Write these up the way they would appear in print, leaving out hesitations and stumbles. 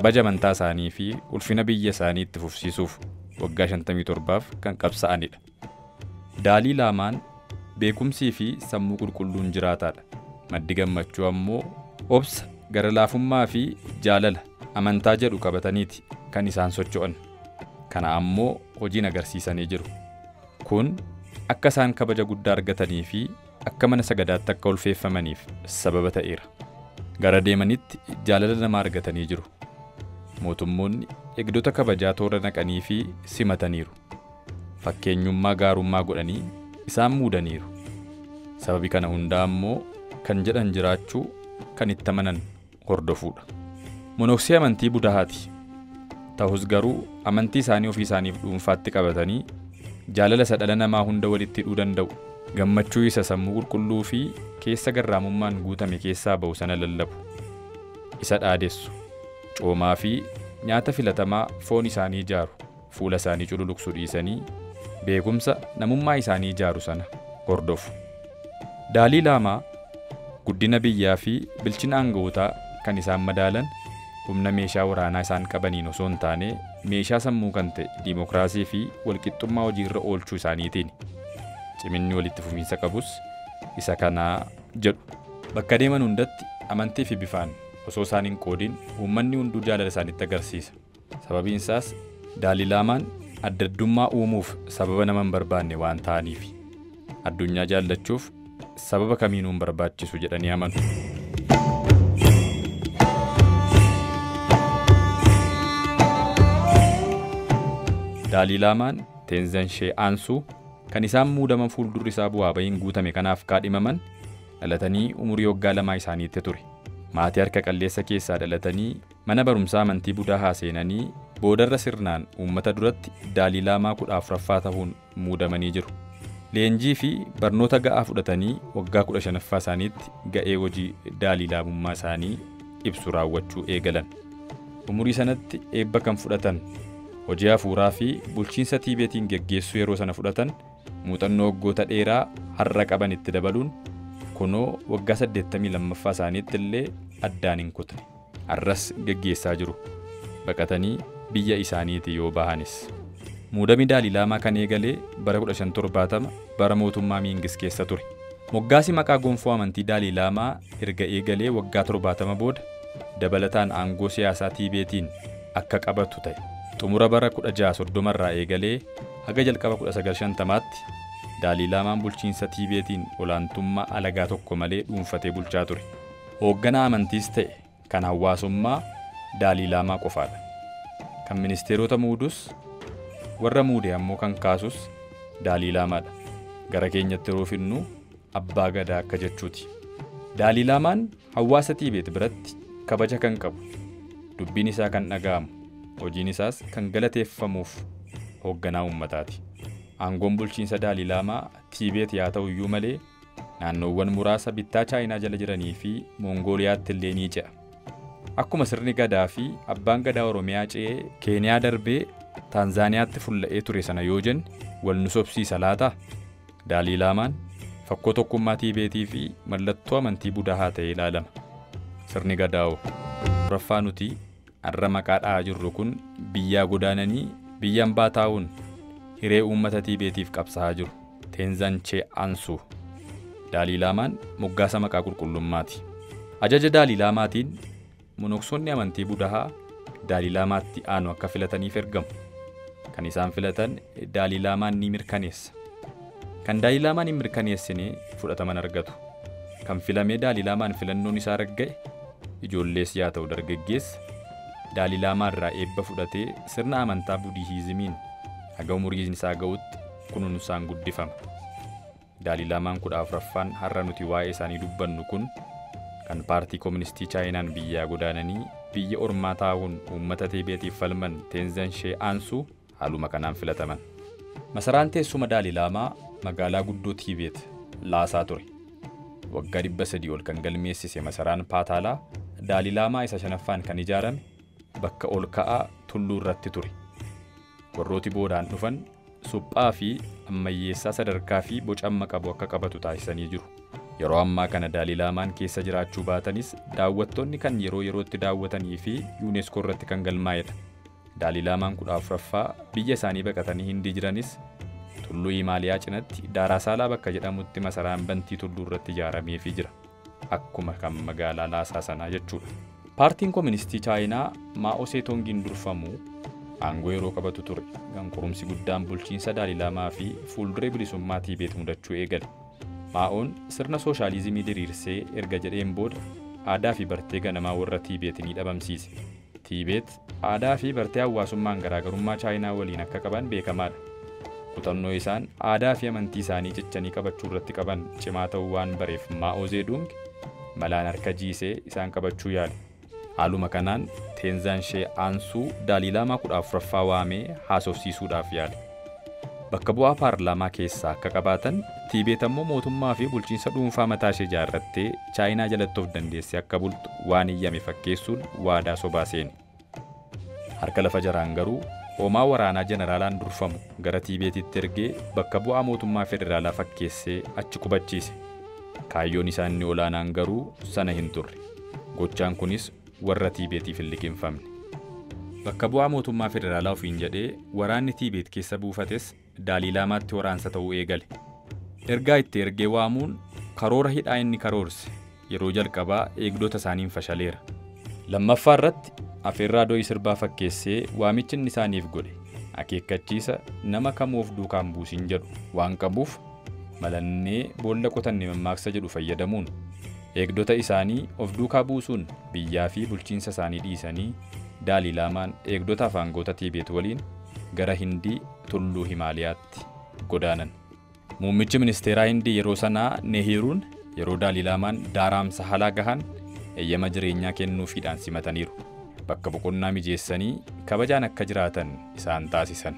Kabaja amantaa isaanii fi ulfina biyya isaanii itti fufsiisuuf waggaa 57f kan qabsa'anidha. Daalii Laamaan beekumsii fi sammuu qulqulluun jiraataadha. Maddi gammachuu ammoo obsa, gara laafummaa fi jaalala amantaa jedhu qabataniiti kan isaan socho'an. Kana ammoo hojiin agarsiisanii jiru. Kun akka isaan kabaja guddaa argatanii fi akka mana sagadaatti akka ulfeeffamaniif sababa ta'eera. Gara deemanitti jaalala namaa argatanii jiru. Mootummoonni eegdota kabajaa toora naqanii fi simataniiru. Fakkeenyummaa gaarummaa godhanii isaan muudaniiru. Sababi kana hundaa ammoo kan jedhan jiraachuu kan itti amanan hordofuudha. Monoksii amantii Budahaati. Ta'us garuu amantii isaanii ofii isaaniif dhuunfaatti qabatanii jaalala isa dhala namaa hunda walitti hidhuu danda'u, gammachuu isa sammuu qulqulluu fi keessa garraamummaan guutame keessaa ba'u sana lallabu. Isa dhaadessu. Coomaa fi nyaata filatamaa foon isaanii ijaaru, fuula isaanii cululuqsu dhiisanii beekumsa namummaa isaanii ijaaru sana hordofu. Daalii Laamaa guddina biyyaa fi bilchina aanga'ootaa kan isaan madaalan humna meeshaa waraanaa isaan qabaniin osoo hin taane meeshaa sammuu kan ta'e diimokiraasii fi walqixxummaa hojiirra oolchuu isaaniitiin. Ciminni walitti fufiinsa qabus isa kanaa jedhu. Bakka deeman hundatti amantii fi bifaan osoo isaan hin qoodin uummanni hunduu jaalala isaanitti agarsiisa. Sababiin isaas Daalii Laamaan addaddummaa uumuuf sababa nama hin barbaanne waan ta'aniif. Addunyaa jaallachuuf sababa kamiinuu hin barbaachisu jedhanii amanu. Daalii Laamaan Teenzan Shee Aansuu kan isaan muudaman fuuldurri isaa bu'aa bahiin guutame kanaaf kaadhimaman dhalatanii umurii waggaa 2 isaaniitti ture. Maatii harka qalleessa keessaa dhalatanii mana barumsaa amantii Budahaa seenanii boodarra sirnaan uummata duratti Daalii Laamaa 14ffaa ta'uun muudamanii jiru. Leenjii fi barnoota ga'aa fudhatanii waggaa 15ffaa isaaniitti ga'ee hojii Daalii Laamummaa isaanii ibsu raawwachuu eegalan. Umurii sanatti eebba kan fudhatan hojii hafuuraa fi bulchiinsa Tiibeetiin geggeessuu yeroo sana fudhatan muuxannoo waggoota dheeraa har'a qaban itti dabaluun kunoo waggaa 82ffaa isaaniitti illee addaan hin kutne. Har'as geggeessaa jiru. Baqatanii biyya isaaniitii yoo bahanis. Muudamni Daalii Laamaa kan eegalee bara 1570 bara mootummaa Miingis keessa ture. Moggaasi maqaa gonfoo amantii Daalii Laamaa erga eegalee waggaa 70 booda dabalataan aangoo siyaasaa Tiibeetiin akka qabatu ta'e. Xumura bara 1630 irraa eegalee haga jalqaba 1950tti Daalii Laamaan bulchiinsa Tiibeetiin olaantummaa alagaa tokko malee dhuunfatee bulchaa ture. Hoogganaa amantiis ta'e kan hawaasummaa Daalii Laamaa qofaadha. Kan ministeerota muudus warra muude ammoo kan kaasus Daalii Laamaadha. Gara keenyatti yeroo finnu abbaa gadaa akka jechuuti. Daalii Laamaan hawaasa Tiibeet biratti kabaja kan qabu, dubbiin isaa kan dhaga'amu, hojiin isaas kan galateeffamuuf hoogganaa uummataati. Aangoon bulchiinsa Daalii Laamaa Tiibeet yaa ta'u iyyuu malee naannoowwan muraasa bittaa Chaayinaa jala jiranii fi Moongooliyaatti illee ni ce'a. Akkuma sirni gadaa fi abbaan gadaa Oromiyaa ce'ee Keeniyaa darbee Taanzaaniyaatti fulla'ee ture sana yoo jenne wal nu sobsiisa laata? Daalii Laamaan fakkoo tokkummaa Tiibeetii fi mallattoo amantii Budahaa ta'ee ilaalama. Sirni gadaa'oo. Raffaa nuti har'a maqaa dha'aa jirru kun biyyaa godaananii biyya hambaa taa'uun hiree uummata Tiibeetiif qabsaa'aa jiru. Teenzan Chee Aansuu. Daalii Laamaan moggaasa maqaa qulqullummaati. Ajaja Daalii Laamaatiin monoksoonni amantii Budahaa Daalii Laamaatti aanu akka filataniif ergamu. Kan isaan filatan Daalii Laamaan ni mirkaneessa. Kan Daalii Laamaan hin mirkaneessine fudhataman argatu. Kan filamee Daalii Laamaan filannoon isaa ragga'e ijoollees yaa ta'u dargaggeessa Daalii Laamaa irraa eebba fudhatee sirna amantaa Budihiizimiin haga umuriin isaa ga'utti kunuunsaan guddifama. Daalii Laamaan 14ffaan har'a nuti waa'ee isaanii dubbannu kun kan paartii Kooministii Chaayinaan biyyaa godaananii biyya ormaa taa'uun uummata Tiibeetiif falman Teenzan Shee Aansuu haaluma kanaan filataman. Masaraan teessuma Daalii Laamaa magaalaa guddoo Tiibeet Laasaa ture. Waggaa 300 ol kan galmeessise masaraan Paataalaa Daalii Laamaa isa 5ffaan kan ijaarame bakka ol ka'aa tulluu irratti ture. Warrooti boodaan dhufan suphaa fi ammayyeessaa sadarkaa fi boca amma qabu akka qabatu taasisanii jiru. Yeroo ammaa kana Daalilaamaan keessa jiraachuu baatanis daawwattoonni kan yeroo yerootti daawwatanii fi UNESCO irratti kan galmaa'edha. Daalilaamaan 14ffaa biyya isaanii baqatanii Hindii jiranis tulluu Himaaliyaa cinatti Daarasaalaa bakka jedhamutti masaraan bantii tulluu irratti ijaarameefii jira. Akkuma kan magaalaa Laasaa sanaa jechuudha. Paartiin Kooministii Chaayinaa Maa'oo Seetongiin durfamu aangoo yeroo qabatu ture. Ganqurumsi guddaan bulchiinsa Daalilaamaa fi fuulduree bilisummaa Tiibeet mudachuu eegale. Maa'oon sirna sooshaalizimii diriirsee erga jedheen booda aadaa fi bartee ganamaa warra Tiibeet ni dhabamsiise. Tiibeet aadaa fi bartee hawaasummaan garaagarummaa Chaayinaa waliin akka qaban beekamaadha. Kutannoo isaan aadaa fi amantii isaanii cichanii qabachuu irratti qaban cimaa ta'uu waan bareef Maa'oo Zeedung malaan harka jiisee isaan qabachuu yaale. Haaluma kanaan Teenzaan Shee Aansuu Daalilaamaa 14ffaa waamee haasofsiisuudhaaf yaale. Bakka bu'aa paarlaamaa keessaa akka qabaatan Tiibeet ammoo mootummaa fi bulchiinsa dhuunfaa mataa ishee ijaarrattee Chaayinaa jalatti of dandeessee akka bultu waan iyyame fakkeessuun waadaa sobaa seene. Harka lafa jaraan garuu hoomaa waraanaa jeneraalaan durfamu gara Tiibeetitti ergee bakka bu'aa mootummaa federaalaa fakkeessee achi qubachiise. Kaayyoon isaa inni olaanaan garuu sana hin turre. Gochaan kunis warra Tiibeetiif hin liqinfamne. Bakka bu'aa mootummaa federaalaa ofiin jedhee waraanni Tiibeet keessa buufates Daalilaamaatti waraansa ta'uu eegale. Ergaa itti ergee waamuun karoora hidhaa inni karoorse yeroo jalqabaa eegdota isaaniin fashaleera. Lammaffaa irratti afeerraa do'ii sirbaa fakkeessee waamichi inni isaaniif godhe akeekkachiisa nama kamuu of duukaan buusin jedhu waan qabuuf malannee boolla qotanne mammaaksa jedhu fayyadamuun eegdota isaanii of duukaa buusuun biyyaa fi bulchiinsa isaanii dhiisanii Daalilaamaan eegdota afaangoota Tiibeet waliin gara Hindii tulluu Himaaliyaatti godaanan. Muummichi ministeeraa Hindii yeroo sanaa Nehiruun yeroo Daalilaamaan Daaraamsa halaa gahan eeyyama jireenyaa kennuufiidhaan simataniiru. Bakka boqonnaa mijeessanii kabajaan akka jiraatan isaan taasisan.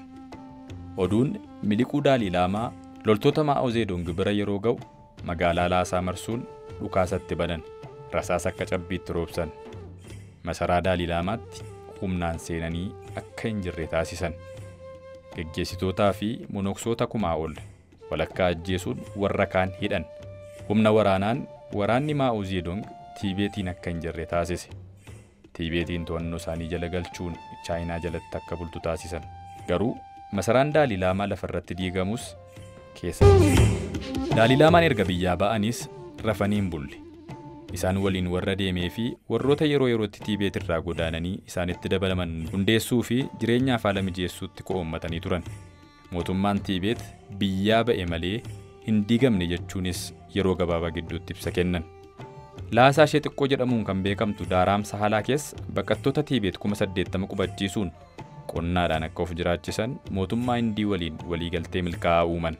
Oduun miliquu Daalilaamaa loltoota Maa'oo Zeedong bira yeroo ga'u magaalaa Laasaa marsuun dhukaasatti banan. Rasaasa akka cabbiitti roobsan. Masaraa Daalilaamaatti humnaan seenanii akka hin jirre taasisan. Geggeessitootaa fi monoksoota kumaa ol walakkaa ajjeesuun warra kaan hidhan. Humna waraanaan waraanni Maa'oo Zeedong Tiibeetiin akka hin jirre taasise. Tiibeetiin to'annoo isaanii jala galchuun Chaayinaa jalatti akka bultu taasisan. Garuu masaraan Daalilaamaa lafarratti diigamus keessa. Daalilaamaan erga biyyaa ba'anis rafanii hin bulle. Isaan waliin warra deemee fi warroota yeroo yerootti Tiibeet irraa godaananii isaanitti dabalaman hundeessuu fi jireenyaaf haala mijeessuutti ko'oommatanii turan. Mootummaan Tiibeet biyyaa ba'e malee hin diigamne jechuunis yeroo gabaabaa gidduutti ibsa kennan. Laasaa ishee xiqqoo jedhamuun kan beekamtu Daaraamsa halaa keessa baqattoota Tiibeet 80,000 qubachiisuun qonnaadhaan akka of jiraachisan mootummaa Hindii waliin waliigaltee milkaa'aa uuman.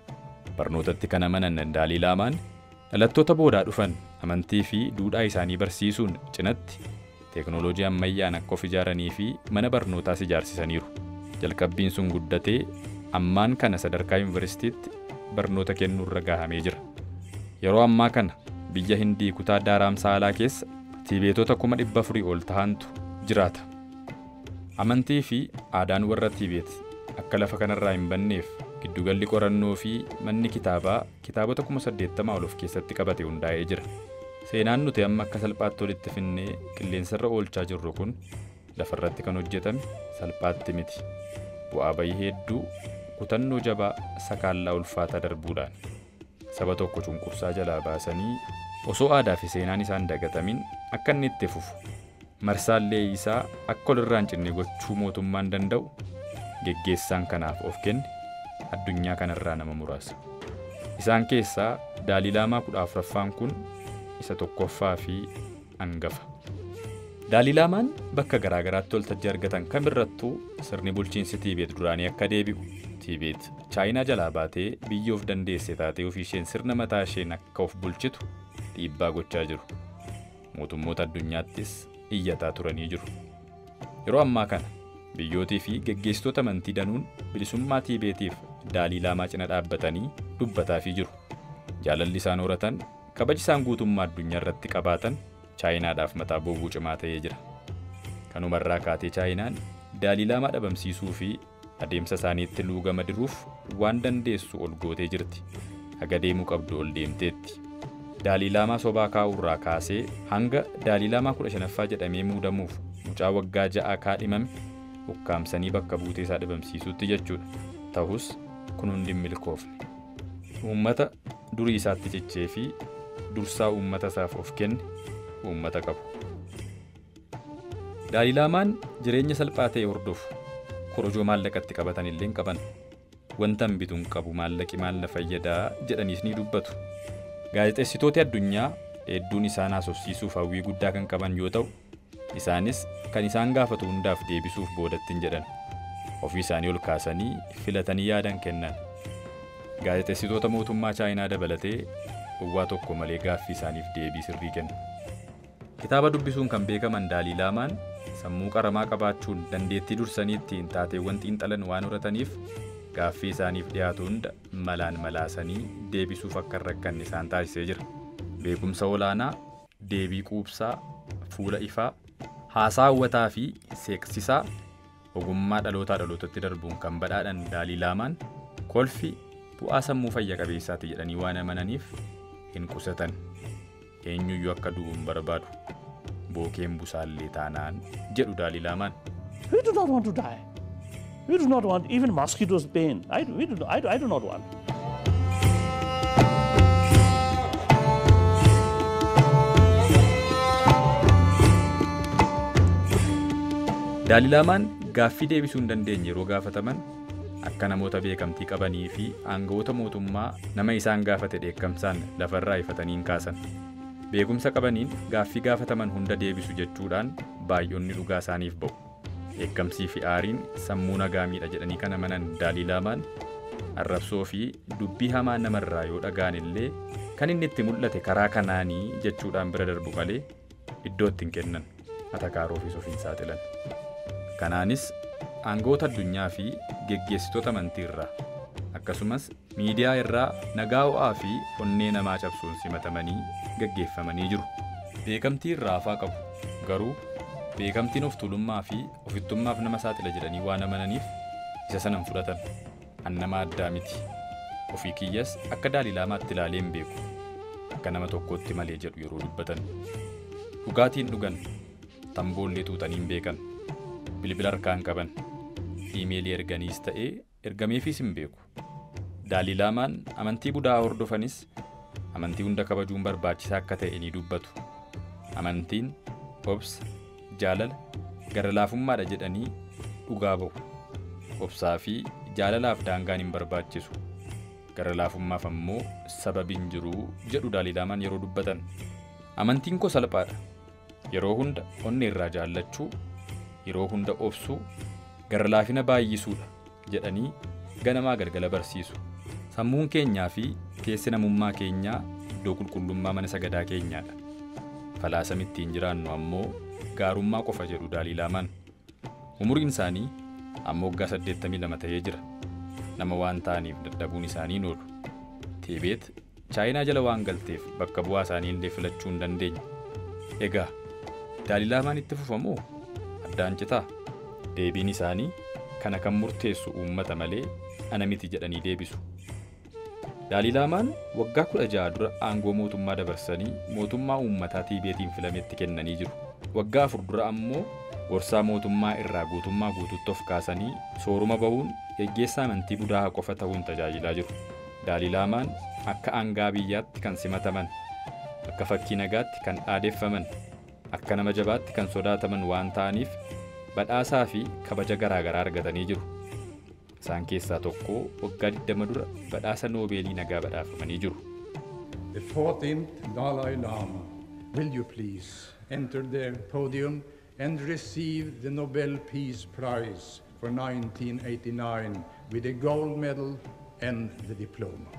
Barnootatti kan amanan Daalilaamaan dhalattoota boodaa dhufan amantii fi duudhaa isaanii barsiisuun cinatti teeknooloojii ammayyaan akka of ijaaranii fi mana barnootaas ijaarsisaniiru. Jalqabbiin sun guddatee ammaan kana sadarkaa yuunivarsiitiitti barnoota kennuurra gahamee jira. Yeroo ammaa kana biyya Hindii kutaa Daaraamsaalaa keessa Tiibeetota 400,000 ol tahantu jiraata. Amantii fi aadaan warra Tiibeet akka lafa kanarraa hin banneef giddugalli qorannoo fi manni kitaabaa kitaabota 80,000 ol of keessatti qabate hundaa'ee jira. Seenaan nuti amma akka salphaatti walitti finnee qilleensarra oolchaa jirru kun lafarratti kan hojjetame salphaatti miti. Bu'aa bayii hedduu kutannoo jabaa sakaallaa ulfaataa darbuudhaan saba tokko cunqursaa jalaa baasanii osoo aadaa fi seenaan isaan dagatamin akka inni itti fufu marsaallee isaa akka olirraa hin cinne gochuu mootummaan danda'u geggeessaan kanaaf of kenne addunyaa kanarraa nama muraasa. Isaan keessaa Daalilaamaa 14ffaan kun isa tokkoffaa fi hangafa. Daalilaamaan bakka garaagaraatti waltajjii argatan kamirrattuu sirni bulchiinsi Tiibeet duraanii akka deebi'u Tiibeet Chaayinaa jalaa baatee biyya of dandeesse taatee ofii isheen sirna mataa isheen akka of bulchitu dhiibbaa gochaa jiru. Mootummoota addunyaattis iyyataa turanii jiru. Yeroo ammaa kana biyyootii fi geggeessitoota amantii danuun bilisummaa Tiibeetiif Daalilaamaa cina dhaabbatanii dubbataafii jiru. Jaalalli isaan horatan kabaji isaan guutummaa addunyaa irratti qabaatan Chaayinaadhaaf mataa bobuu cimaa ta'ee jira. Kanumarraa kaatee Chaayinaan Daalilaamaa dhabamsiisuu fi adeemsa isaaniitti luugama diruuf waan dandeessu ol gootee jirti. Haga deemuu qabdu ol deemteetti. Daalii Laamaa sobaa kaa'urraa kaasee hanga Daalii Laamaa 15ffaa jedhamee muudamuuf mucaa waggaa 6 kaadhimame ukkaamsanii bakka buutee isaa dhabamsiisuutti jechuudha. Ta'us kun hundi hin milkoofne. Uummata durii isaatti cichee fi dursaa uummata isaaf of kenne uummata qabu. Daalii Laamaan jireenya salphaa ta'e hordofu. Korojoo maallaqatti qabatan illee hin qaban. Wanta hin bitu hin qabu, maallaqi maal na fayyadaa jedhaniis ni dubbatu. Gaazexeessitooti addunyaa hedduun isaan haasofsiisuuf hawwii guddaa kan qaban yoo ta'u, isaanis kan isaan gaafatu hundaaf deebisuuf boodatti hin jedhan. Ofii isaanii ol kaasanii filatanii yaadan kennan. Gaazexeessitoota mootummaa Chaayinaa dabalatee dhowwaa tokko malee gaaffii isaaniif deebii sirrii kennu. Kitaaba dubbisuun kan beekaman Daalii Laamaan sammuu qaramaa qabaachuun dandeettii dursanii ittiin taateewwan xiinxalan waan horataniif gaaffii isaaniif dhiyaatu hunda malaan malaasanii deebisuuf akka hin rakkanne isaan taasisee jira. Beekumsa olaanaa, deebii quubsaa, fuula ifaa, haasaa hawwataa fi seeqsisaa ogummaa dhalootaa dhalootatti darbuun kan badhaadhan Daalii Laamaan kolfi bu'aa sammuu fayya qabeessaati jedhanii waan amananiif hin qusatan. Eenyuyyuu akka du'u hin barbaadu. Bookeen busaallee taanaan jedhu Daalii Laamaan. We do not want to die. We do not want even mosquitoes' pain. I do not want. Daalii Laamaan gaaffii deebisuu hin dandeenye yeroo gaafataman akka namoota beekamtii qabanii fi aangawoota mootummaa nama isaan gaafate dheekkamsaan lafarraa ifatanii hin kaasan. Beekumsa qabaniin gaaffii gaafataman hunda deebisu jechuudhaan baay'oonni dhugaa isaaniif ba'u. Dheekkamsii fi aariin sammuu nagaa miidha jedhanii kan amanan Daalii Laamaan arrabsoo fi dubbii hamaa namarraa yoo dhaga'an illee kan inni itti mul'ate karaa kanaanii jechuudhaan bira darbu malee iddoo itti hin kennan, atakaaroofis of hin saaxilan. Kanaanis aangawoota addunyaa fi geggeessitoota amantii irraa akkasumas miidiyaa irraa nagaa ho'aa fi onnee namaa cabsuun simatamanii geggeeffamanii jiru. Beekamtii irraa hafaa qabu, garuu beekamtiin of tuulummaa fi ofittummaaf nama saaxila jedhanii waan amananiif isa sana hin fudhatan. An nama addaa miti. Ofii kiyyas akka Daalii Laamaatti ilaalee hin beeku. Akka nama tokkootti malee jedhu yeroo dubbatan. Dhugaatiin dhugan, tamboollee tuutanii hin beekan, bilbila harkaa hin qaban, iimeelii erganiis ta'ee ergameefis hin beeku. Daalii Laamaan amantii Budaa hordofanis amantii hunda kabajuun barbaachisaa akka ta'e ni dubbatu. Amantiin obsa, jaalala, gara laafummaadha jedhanii dhugaa ba'u. Obsaa fi jaalalaaf daangaan hin barbaachisu. Gara laafummaaf ammoo sababiin jiru jedhu Daalii Laamaan yeroo dubbatan. Amantiin koo salphaadha. Yeroo hunda onnee irraa jaallachuu, yeroo hunda obsuu, gara laafina baay'isuudha jedhanii ganamaa galgala barsiisu. Sammuun keenyaa fi keessi namummaa keenyaa iddoo qulqullummaa mana sagadaa keenyaadha. Falaasama ittiin jiraannu ammoo gaarummaa qofa jedhu Daalii Laamaan. Umuriin isaanii amma waggaa 82 ta'ee jira. Nama waan ta'aniif dadhabuun isaanii hin oolu. Tiibeet Chaayinaa jala waan galteef bakka bu'aa isaanii illee filachuu hin dandeenye. Egaa Daalii Laamaan itti fufamoo addaan citaa? Deebiin isaanii kana kan murteessu uummata malee ana miti jedhanii deebisu. Daalii Laamaan waggaa 16 dura aangoo mootummaa dabarsanii mootummaa uummataa Tiibeetiin filametti kennanii jiru. Waggaa 4 dura ammoo gorsaa mootummaa irraa guutummaa guutuutti of kaasanii sooruma bahuun geggeessaa amantii Budaa qofa ta'uun tajaajilaa jiru. Daalii Laamaan akka aangaa biyyaatti kan simataman, akka fakkii nagaatti kan dhaadeffaman, akka nama jabaatti kan sodaataman waan ta'aniif badhaasaa fi kabaja garaagaraa argatanii jiru. Isaan keessaa tokko waggaa 20 dura badhaasa Noobeelii nagaa badhaafamanii jiru. The 14th Dalai Lama, will you please enter the podium and receive the Nobel Peace Prize for 1989 with a gold medal and the diploma.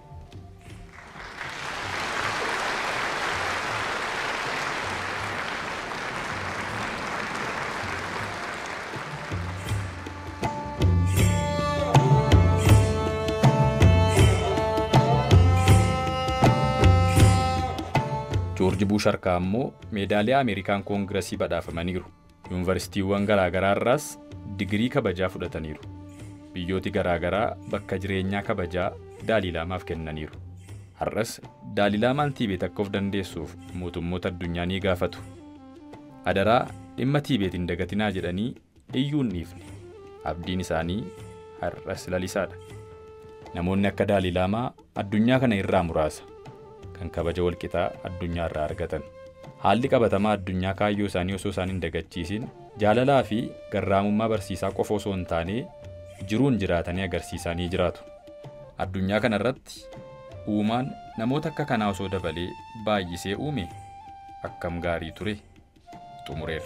Joorji Buush harkaa ammoo meedaaliyaa Ameerikaan Koongiresii badhaafamaniiru. Yuunivarsiitiiwwan garaagaraa irraas digirii kabajaa fudhataniiru. Biyyooti garaagaraa bakka jireenyaa kabajaa Daalii Laamaaf kennaniiru. Har'as Daalilaamaan Tiibeet akka of dandeessuuf mootummoota addunyaa ni gaafatu. Adaraa dhimma Tiibeet hin dagatinaa jedhanii iyyuu hin dhiifne. Abdiin isaanii har'as lalisaadha. Namoonni akka Daalilaamaa addunyaa kana irraa muraasa kan kabaja walqixaa addunyaa irraa argatan. Haalli qabatamaa addunyaa kaayyoo isaanii osoo isaan hin dagachiisin jaalalaa fi garraamummaa barsiisaa qofa osoo hin taane jiruun jiraatanii agarsiisanii jiraatu. Addunyaa kana irratti uumaan namoota akka kanaa osoo dabalee baay'isee uume akkam gaarii ture xumureera.